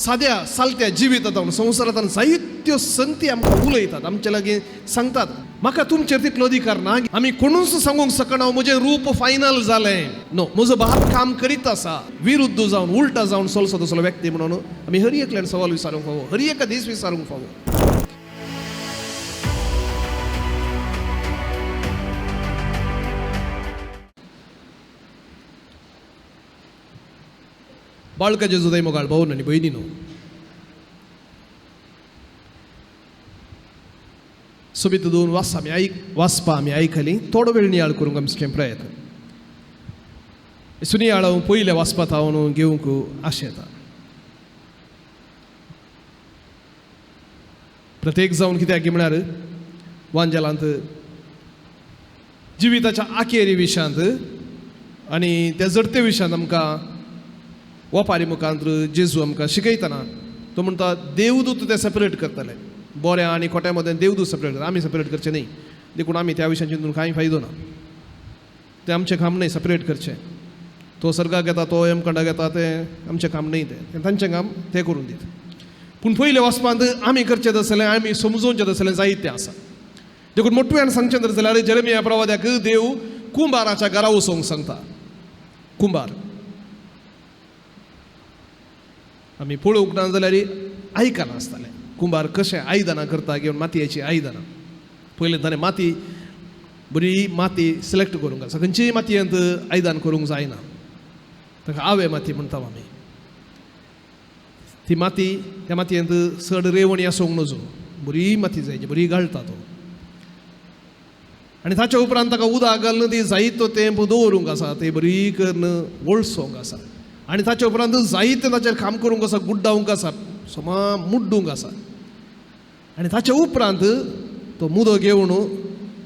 साद्या सालत्या जिवितांत संवसारांत जायत्यो संगती आमकां उलयतात, आमचे लागीं सांगतात. म्हाका तुमचेर तितलो अधिकार ना, आमी कोणूच सांगूंक शकना म्हजें रूप फायनल जालें. नो, म्हजो बाप काम करीत आसा. विरुद्ध जावन उल्टा जावन चलचो तसलो व्यक्ती म्हणून आमी हर एकल्यान सवाल विचारूंक फावो, हर एका दीस विचारूंक फावो. बाळकाचे जुदाय मोगाळ भाऊ आनी भयणीनो, सोबीत दोन वास आमी आयक वाचपा आमी आयकली. थोडो वेळ नियाळ करूंक आमचें प्रयत्न सुनियाळ हांव पयल्या वाचपात हांव घेवंक आशेता. प्रत्येक जावन कित्याक म्हळ्यार वांजेलांत जिविताच्या आकेरी विशयांत आनी त्या जडते विशयांत आमकां वपारी मुखांत जेजू आमकां शिकयतना तो म्हणटा देवदूत ते सेपरेट करतले, बऱ्या आनी खोट्या मदें देवदूत सेपरेट करता, आमी सेपरेट करचे न्ही. देखून आमी त्या विशयान चिंतून कांय फायदो ना, तें आमचें काम न्हय सेपरेट करचें. तो सर्गाक येता, तो यमकंडाक येता, तें आमचें काम न्हय, तें तांचें काम तें करून दिता. पूण पयलें वचपांत आमी करचें तसलें, आमी समजोवचें तसलें जायतें आसा. देखून मोटव्यान सांगचें तर जाल्यार जेरेमिया प्रवाद्याक देव कुंबाराच्या घरा वचोंक सांगता. कुंबार आमी पळोवंक ना जाल्यार आयकना आसतालें कुंबार कशें आयदनां करता घेवन मातयेचीं आयदनां. पयलें ताणें माती बरी माती सिलेक्ट करूंक आसा, खंयचीय मातयेंत आयदन करूंक जायना, ताका आवे माती म्हणटा आमी. ती माती त्या मातयेंत चड रेवणी आसूंक नजो, बरी माती जायची, बरी घालता तो. आनी ताच्या उपरांत ताका उदक घालून ती जायतो तेंप दवरूंक आसा, ती बरी करून वळसोंक आसा. आनी ताच्या उपरांत जायते ताचेर काम करूंक आसा, गुड्डावंक आसा, समा मुड्डूंक आसा. आनी ताच्या उपरांत तो मुदो घेवन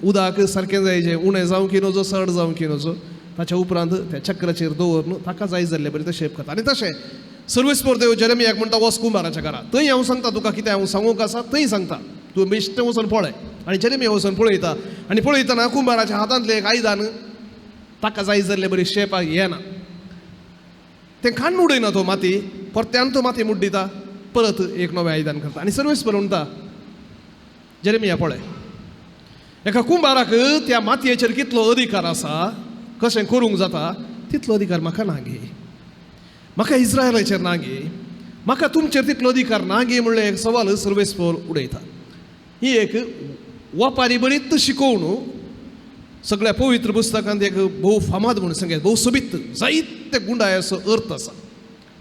उदक सारकें जायचें, उणें जावं की नजो, चड जावं की नजो, ताच्या उपरांत त्या चक्राचेर दवरून ताका जाय जाल्ले बरें तें शेप करता. आनी तशें सर्वेस्पर देव जेरेमियाक म्हणटा वच कुंबाराच्या घरा, थंय हांव सांगता तुका कितें हांव सांगूंक आसा थंय सांगता, तूं बेश्टें वचून पळय. आनी जेरेमिया वचून पळयता आनी पळयतना कुंबाराच्या हातांतलें एक आयदन ताका जाय जाल्ले बरी शेपाक येना, तें काण्ण उडयना तो माती, परत्यान तो माती मुड्डिता, परत एक नवें आयदन करता. आनी सर्वेस्पर म्हणटा जेरेमिया पळय, एका कुंबाराक त्या मातयेचेर कितलो अधिकार आसा, कशें करूंक जाता तितलो अधिकार म्हाका ना गे, म्हाका इस्रायलाचेर ना गे, म्हाका तुमचेर तितलो अधिकार ना गे म्हणलें एक सवाल सर्वेस्पर उडयता. ही एक वपारी बरीच शिकोवन सगळ्या पवित्र पुस्तकांत एक भोव फामाद म्हणून सांगता, भोव सोबीत जायते गुंडायाचो अर्थ आसा.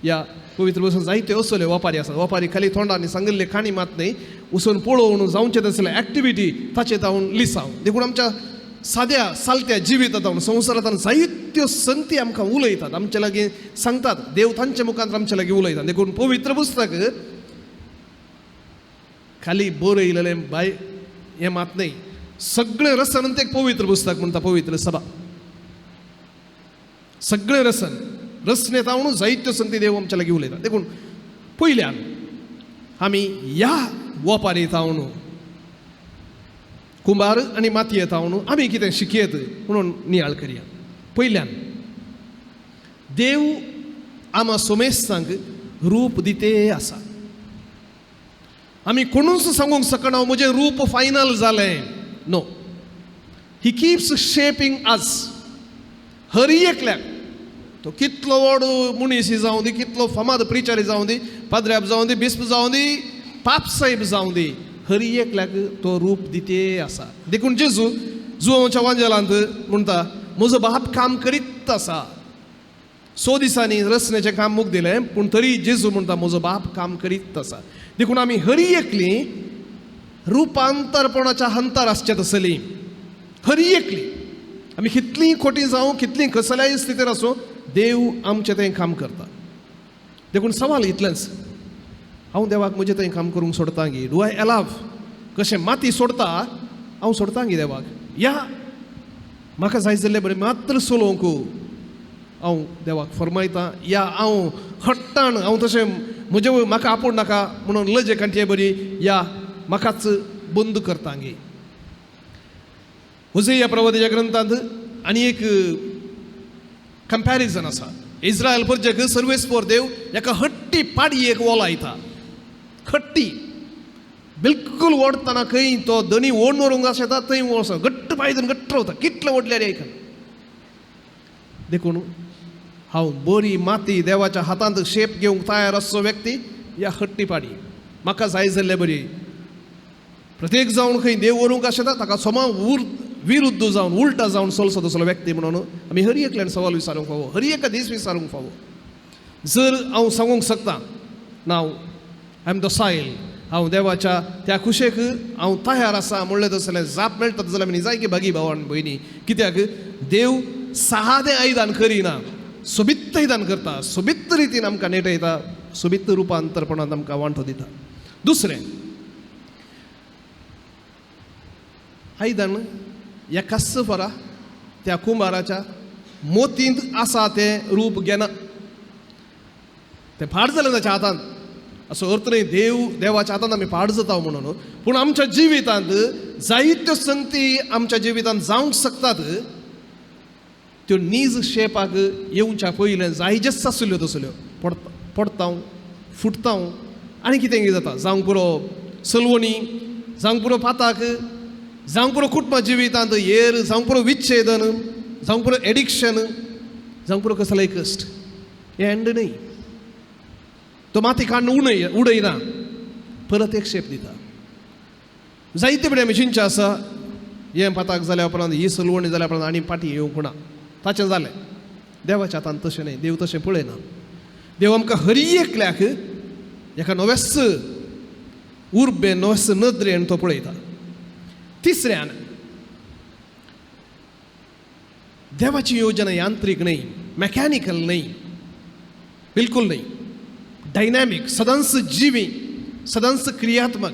ह्या पवित्र पुस्तकांत जायते असले वपारी आसात. वपारी खाली तोंडांनी सांगिल्ले काणी मात न्हय, वचून पळोवन जावचें तसले एक्टिविटी ताचे जावन लिसांव. देखून आमच्या साद्या सालत्या जिवितांत संवसारांत जायत्यो संगती आमकां उलयतात, आमचे लागीं सांगतात, देव तांचे मुखांत आमचे लागीं उलयतात. देखून पवित्र पुस्तक खाली बरयलेलें बाय हें मात न्हय, सगळें रसन एक पवित्र पुस्तक म्हणटा पवित्र सभा. सगळें रसन रसनेत हांव जायत्यो संगती देव आमच्या लागीं उलयता. देखून पयल्यान आमी ह्या वपारी थावन कुंबार आनी मातये थावन आमी कितें शिकयत म्हणून नियाळ करया. पयल्यान देव आमा सोमेस्तांक रूप दिते आसा. आमी कोणूच सांगूंक शकना म्हजें रूप फायनल जालें. No, he keeps shaping us. हर एकल्याक, तो कितलो व्हड मनीस जावं दी, कितलो फामाद प्रिचर जावं दी, पाद्र्याब जावं दी, बिस्प जावं दी, पापसाहेब जावं दी, हर एकल्याक तो रूप दिते आसा. देखून जेजू जुवांच्या वांजेलांत म्हणटा म्हजो बाप काम करीत आसा. 100 दिसांनी रचनेचें काम मुख दिलें, पूण तरी जेजू म्हणटा म्हजो बाप काम करीत आसा. देखून आमी हर एकली रुपांतरपणाच्या हंतार आसचे तसली, हर एकली आमी कितलीं खोटी जावं, कितलीं कसल्याय स्थितीर आसूं, देव आमचें थंय काम करता. देखून सवाल इतलेंच, हांव देवाक म्हजें थंय काम करूंक सोडता गी? Do I allow? कशें माती सोडता हांव सोडता गी देवाक? या म्हाका जाय जाल्ले बरें मात्र चलोवंक हांव देवाक फरमायता, या हांव हट्टान हांव तशें म्हजें म्हाका आपोवण नाका म्हणून लजे कांटये बरी या म्हाकाच बंद करता गे? होझेया प्रवादाच्या ग्रंथांत आनी एक कंपॅरिजन आसा. इस्रायल परजेक सर्वेस्पोर देव एका हट्टी पाडयेक ओलायता. खट्टी बिलकुल ओडटना खंय तो दनी ओड व्हरूंक आसता थंय वचो घट्ट पांय धरून घट्ट रावता, कितलें ओडल्यार आयकना. देखून हांव बरी माती देवाच्या हातांत शेप घेवंक तयार आसचो व्यक्ती ह्या हट्टी पाडी म्हाका जाय जाल्ले बरी. प्रत्येक जावन खंय देव व्हरूंक आसता ताका समा विरुद्ध जावन उल्टा जावन चलसो तसलो व्यक्ती म्हणून आमी हर एकल्यान सवाल विचारूंक फावो, हर एका दीस विचारूंक फावो. जर हांव सांगूंक शकता ना I am docile, हांव देवाच्या त्या खुशेक हांव तयार आसा म्हणलें तसलें जाप मेळटा जाल्यार आमी जाय की भागी भाव आनी भयणी. कित्याक देव सादें आयदन करिना, सोबीत आयदन करता, सोबीत रितीन आमकां नेटयता, सोबीत रुपांतरपणांत आमकां वांटो दिता. दुसरें आयदन एकाच फरा त्या कुंभाराच्या मोतींत आसा तें रूप घेना, तें फाट जालें ताच्या हातांत. असो अर्थ न्हय देव देवाच्या हातांत आमी पाड जाता म्हणून, पूण आमच्या जिवितांत जायत्यो संगती आमच्या जिवितांत जावंक शकतात त्यो नीज शेपाक येवच्या पयलें जायजेच आसल्यो तसल्यो पडटा पडटा फुटता आनी कितें कितें जाता. जावंक पुरो सलवणी, जावंक पुरो पाताक, जावंक पुरो कुटुंबा जिवितांत येर, जावंक पुरो विच्छेदन, जावंक पुरो एडिक्शन, जावंक पुरो कसलेय कश्ट. हें एंड न्हय, तो माती काडून उडय उडयना, परत एक शेप दिता. जायते कडेन आमी चिंतचें आसा हें पाताक जाल्या उपरांत ही सलवणी जाल्या उपरांत आनी फाटीं येवंक ना, ताचें जालें. देवाच्या हातान तशें न्हय, देव तशें पळयना. देव आमकां हर एकल्याक एका नव्याच उर्बे नव्याच नदरेन तो पळयता. तिसऱ्यान देवाची योजना यांत्रीक न्हय, मॅकॅनिकल न्हय, बिलकुल न्हय, डायनॅमीक, सदांच जिवी, सदांच क्रियात्मक.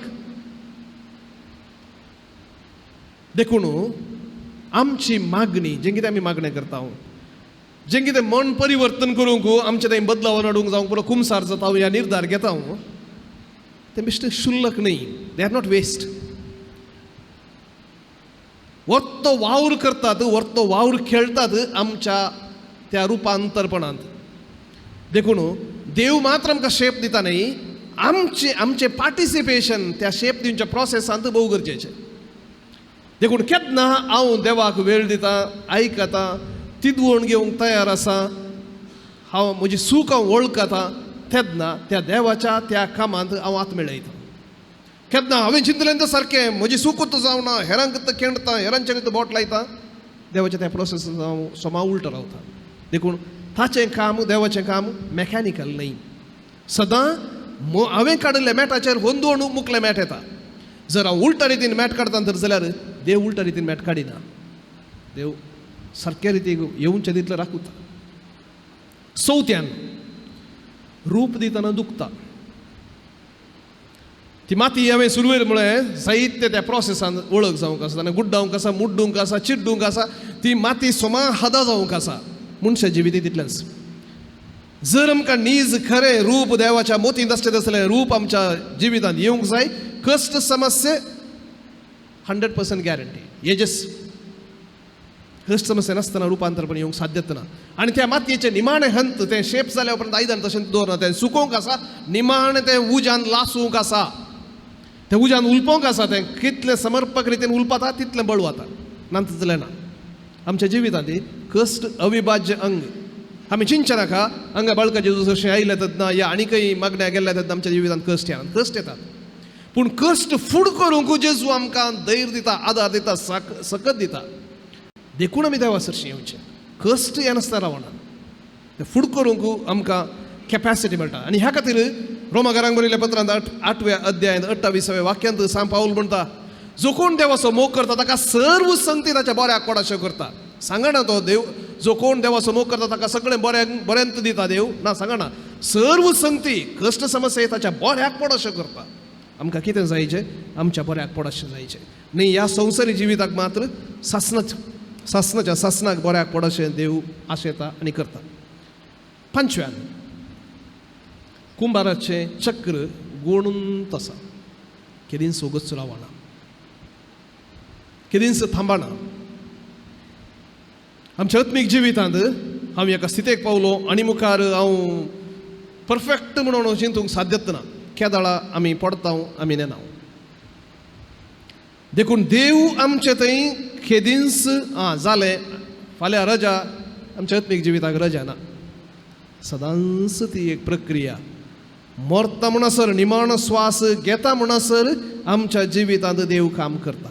देखून आमची मागणी जें कितें आमी मागणें करता, जें कितें मन परिवर्तन करूंक आमचें थंय बदलाव हाडूंक जावंक पुरो कुमसार जाता ह्या निर्धार घेता तें बेश्टें शुल्लक न्हय, they are not waste. वर्तो वावर करतात, वर्तो वावर खेळटात आमच्या त्या रुपांतरपणांत. देखून देव मात्र आमकां शेप दिता न्हय, आमचें आमचें पार्टिसिपेशन त्या शेप दिवच्या प्रोसेसांत भोव गरजेचें. देखून केन्ना हांव देवाक वेळ दिता, आयकता, तिदवण घेवंक तयार आसा, हांव म्हजी सूख हांव वळखता, तेन्ना त्या देवाच्या त्या कामांत हांव आत मेळयता. केन्ना हांवें चिंतलें तें सारकें म्हजी सूख जावना, हेरांक खेळटा, हेरांचेर बोट लायता, देवाच्या त्या प्रोसेसांत हांव समा उल्टो रावता. देखून ताचें काम देवाचें काम मॅकॅनिकल न्हय. सदां हांवें काडिल्ल्या मॅटाचेर होंदोवन मुकलें मॅट येता. जर हांव उल्टा रितीन मॅट काडटा तर जाल्यार देव उल्टा रितीन मॅट काडिना, देव सारक्या रितीक येवचें तितलें राखता. चवथ्यान रूप दितना दुखता. ती माती हांवें सुरवेर म्हळें जायते त्या प्रोसेसान वळख जावंक आसा, आनी गुड्डावंक आसा, मुड्डूंक आसा, चिड्डूंक आसा, ती माती सोमा हदा जावंक आसा. मनशा जिविती तितलेंच. जर आमकां नीज खरें रूप देवाच्या मोतींत आसचें तसलें रूप आमच्या जिवितांत येवंक जाय, कश्ट समस्या 100% गॅरंटी. येजस कश्ट समस्या नासतना रुपांतर पण येवंक साध्यत ना. आनी त्या मातयेचें निमाणें हंत तें शेप जाल्या उपरांत आयदन तशें दवरना, तें सुकोवंक आसा, निमाणें तें उज्यान लासूंक आसा, तें उज्यान उलपोवंक आसा. तें कितलें समर्पक रितीन उलपाता तितलें बळ वता, ना तितलें ना. आमच्या जिवितांत कश्ट अविभाज्य अंग. आमी चिंतचें नाका हांगा बाळका जेजू जशें आयले तेन्ना या आनी खंय मागण्या गेल्ल्या तेन्ना आमच्या जिवितांत कश्ट येना, कश्ट येतात. पूण कश्ट फूड करूंक जेजू आमकां धैर्य दिता, आदार दिता, सकत दिता. देखून आमी देवा सरशीं येवचें, कश्ट येनासतना रावना, तें फूड करूंक आमकां कॅपॅसिटी मेळटा. आनी ह्या खातीर रोमाकारांक बरयल्ल्या पत्रांत 8व्या अध्यायांत 28व्या वाक्यांत सांत पावल म्हणटा, जो कोण देवाचो मोग करता ताका सर्व संगती ताच्या बऱ्याक कोडाश्यो करता. सांगना तो देव जो कोण देवाचो मोग करता ताका सगळें बऱ्याक बऱ्यांत दिता देव ना, सांगना. सर्व संगती कश्ट समस्या ताच्या बऱ्याक पडोश्यो करता. आमकां कितें जायचें? आमच्या बऱ्याक पडोशें जायचें न्ही. ह्या संवसारी जिविताक मात्र सासनाच्या सासनाक बऱ्याक पडोशें देव आशेता आनी करता. पांचव्यान कुंभाराचें चक्र गुणून आसा, केदींच वगत रावना, केदींच थांबना. आमच्या आत्मीक जिवितांत हांव एका स्थितेक पावलो आनी मुखार हांव परफेक्ट म्हणून चिंतूंक साध्यत ना. केदाळा आमी पडता, आमी नेना. देखून देव आमचे थंय खेदींच आं जालें फाल्यां रजा, आमच्या आत्मीक जिविताक रजा ना. सदांच ती एक प्रक्रिया. मरता म्हणसर, निमाणो स्वास घेता म्हणसर आमच्या जिवितांत देव काम करता.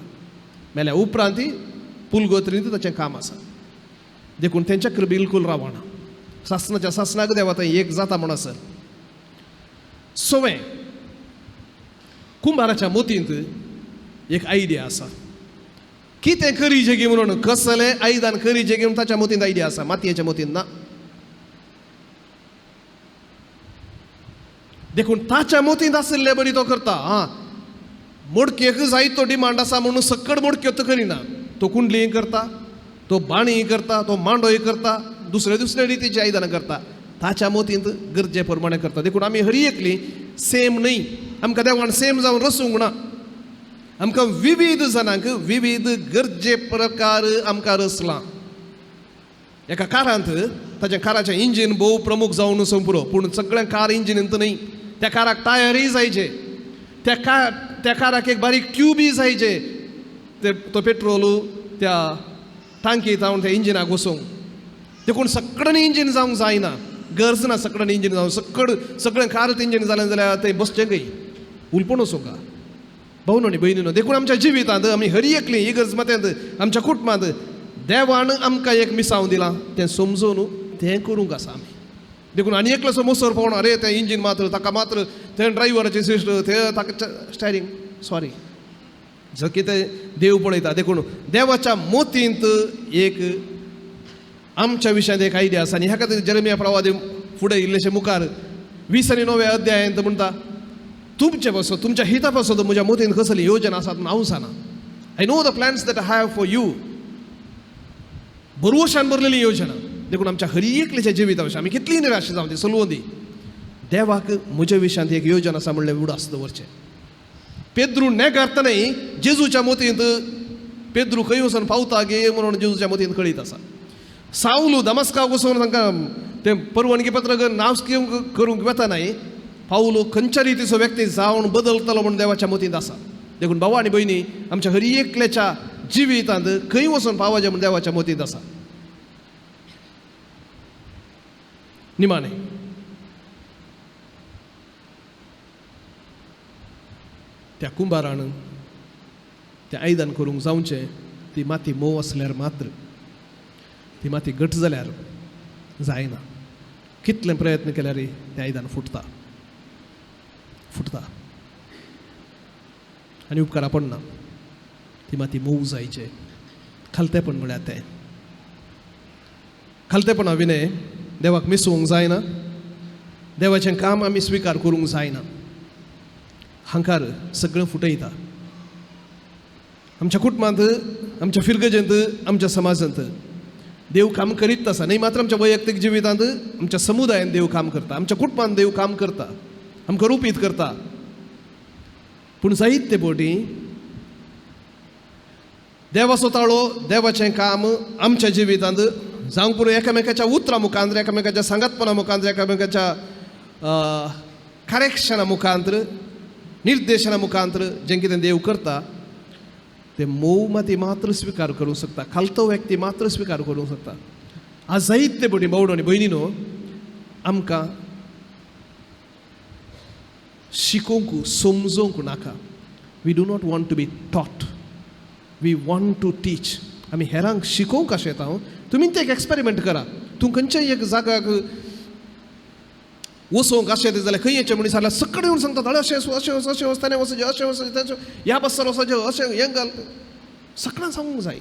मेल्या उपरांत पुलगोत्रींत ताचें काम आसा. देखून तेंच्या बिलकूल रावना. सासनाच्या सासनाक देवा थंय एक जाता म्हणसर. सवें कुंभाराच्या मोतींत एक आयडिया आसा. कितें करीचें गी म्हणून, कसलें आयदन करीचें गी म्हणून ताच्या मोतींत आयडिया आसा, मातयेच्या मोतींत ना. देखून ताच्या मोतींत आशिल्ले बरी तो करता. आं मोडकेक जाय तो डिमांड आसा म्हणून सक्कड मोडक्यो तो करिना. तो कुंडलीय करता, तो बाणीय करता, तो मांडोय करता, दुसरे दुसरे रितीची आयदनां करता. ताच्या मोतींत गरजे प्रमाणे करता. देखून आमी हरी एकली सेम न्हय. आमकां देवान सेम जावन रसूंक ना. आमकां विविध जाणांक विविध गरजे प्रकार आमकां रचलां. एका कारांत ताच्या काराचें इंजीन भोव प्रमुख जावन पुरो, पूण सगळ्या कार इंजिनींत न्हय. त्या काराक टायरूय जायचे, त्या काराक एक बारीक ट्यूबय जायचे, ते तो पेट्रोल त्या टांकी जावन त्या इंजिनाक वचूंक. देखून सगळ्यांनी इंजीन जावंक जायना, गरज ना सगळ्यांनी इंजीन जावंक. सगळें कारच इंजीन जालें जाल्यार तें बसचें खंय, उलपण वचूंक. भावनो आनी भयणीनो, देखून आमच्या जिवितांत आमी हरी एकली इगर्ज मत्यांत आमच्या कुटुंबांत देवान आमकां एक मिसांव दिलां, तें समजून तें करूंक आसा आमी. देखून आनी एकलोसो मोसोर पावण, अरे तें इंजीन मात्र ताका मात्र, तें ड्रायव्हराचें सिस्ट, तें ताका स्टेरींग, सॉरी जर कितें देव पळयता. देखून देवाच्या मोतींत एक आमच्या विशयांत एक आयडिया आसा. आनी ह्या खातीर जेरेमिया प्रवादी फुडें इल्लेशे मुखार 29 अध्यायांत म्हणटा, तुमचे पासत, तुमच्या हिता पासत म्हज्या मोतीन कसली योजना आसात म्हूण हांव जाणा. I know the plans that I have for you. बरवशान भरलेली योजना. देखून आमच्या हरी एकल्याच्या जिविता विशीं आमी कितली निराश जावं ती चलवं दी, देवाक म्हज्या विशयांत एक योजना आसा म्हणलें उडास दवरचें. पेद्रू नेगारतनाय जेजूच्या मोतींत पेद्रू खंय वचून पावता गे म्हणून जेजूच्या मोतींत कळीत आसा. सावलू दमस्काक वचून तांकां तें परवानगी पत्र नांव करूंक वता न्हय, पावलू खंयच्या रितीचो व्यक्ती जावन बदलतलो म्हूण देवाच्या मोतींत आसा. देखून भाव आनी भयणी, आमच्या हरी एकल्याच्या जिवितांत खंय वचून पावचें म्हूण देवाच्या मोतींत आसा. निमाणें त्या कुंभारान तें आयदन करूंक जावचें, ती माती मोव आसल्यार मात्र, ती माती घट जाल्यार जायना. कितले प्रयत्न केल्यार तें आयदन फुटता फुटता आनी उपकारा पडना. ती माती मोव जायचे. खालतेपण म्हळ्यार तें खालतेपणा विणें देवाक मिसवूंक जायना, देवाचें काम आमी स्विकार करूंक जायना. हांकार सगळें फुटयता. आमच्या कुटुंबांत, आमच्या फिरगजेंत, आमच्या समाजांत देव काम करीत आसा. न्हय मात्र आमच्या वैयक्तीक जिवितांत, आमच्या समुदायांत देव काम करता, आमच्या कुटुंबांत देव काम करता, आमकां रुपीत करता. पूण जायते बोटी देवाचो ताळो, देवाचें काम आमच्या जिवितांत जावंक पुरो. एकामेकाच्या उतरां मुखांत, एकामेकाच्या सांगातपणा मुखांत, एकामेकाच्या करेक्शना मुखांत, निर्देशना मुखांत जें कितें देव करता ते मोव माती मात्र स्विकार करूंक शकता, खालतो व्यक्ती मात्र स्विकार करूंक शकता. आज जायते बोटी भावडो आनी भयणीनो आमकां शिकोवंक समजोवंक नाका. We do not want to be taught, we want to teach. आमी हेरांक शिकोवंक अशें येता. तुमी ते एक एक्सपेरिमेंट करा. तूं खंयच्याय एक जाग्याक वचोंक अशें येता जाल्यार खंय येचें मनीस जाल्यार सगळे येवन सांगतात, अशें अशें अशें वचता वचचें, अशें वचचें, तें ह्या बस्सार वचचें, अशें हें घाल, सगळ्यांक सांगूंक जाय.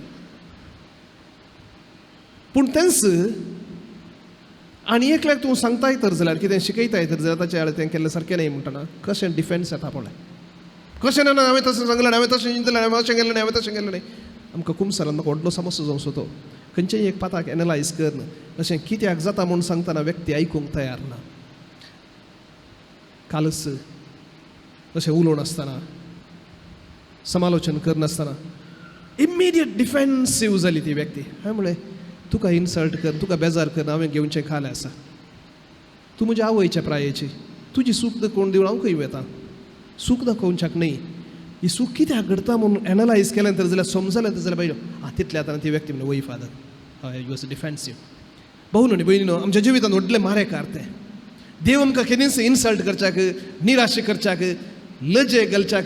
पूण तेंच आनी एकल्याक तूं सांगताय तर जाल्यार, कितें शिकयताय तर जाल्यार ताचे आड तें केल्लें सारकें न्हय म्हणटना कशें डिफेन्स येता पळय. कशें ना, हांवें तशें सांगलें, हांवें तशें चिंतलें, हांवें अशें केलें, हांवें तशें केलें न्हय. आमकां कुमसारान म्हाका व्हडलो समस्या जावचो तो खंयचेय एक पाताक एनलायज करून अशें कित्याक जाता म्हूण सांगतना व्यक्ती आयकूंक तयार ना. कालच अशें उलोवन आसतना, समालोचन करनासतना इमिडिएट डिफेन्सीव जाली ती व्यक्ती. हांवें म्हणलें, तुका इन्सल्ट कर, तुका बेजार कर हांवें घेवचें खालें आसा. तूं म्हज्या आवयच्या प्रायेची, तुजी सूख दाखोवन दिवन हांव खंय वेता? सूख दाखोवच्याक न्हय. ही सूख कित्याक घडता म्हणून एनलायज केलें तर जाल्यार, समजलें तर जाल्यार बाय आं तितल्या आतां ती व्यक्ती म्हणटा, वय फादर, हय, you was defensive. भाऊ न्हय भयणीनो, आमच्या जिवितांत व्हडलें मारेकार तें. देव आमकां केदींच इन्सल्ट करच्याक, निराश करच्याक, लजे घालच्याक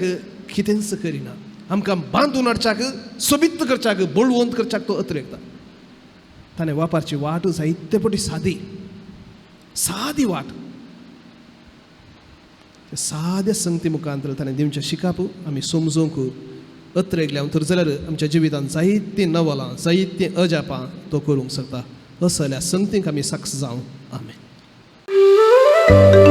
कितेंच करिना. आमकां बांदून हाडच्याक, सोबीत करच्याक, बळवंत करच्याक तो अतिरेकता. ताणें वापरची वाट जायते पटी सादी सादी वाट. त्या साद्या संगती मुखांतर ताणें दिवचें शिकाप आमी समजूंक अत्रेगल्या तर जाल्यार आमच्या जिवितांत जायतीं नवलां, जायतीं अजापां तो करूंक शकता. असल्या संगतींक आमी साक्ष जावं. आमेन.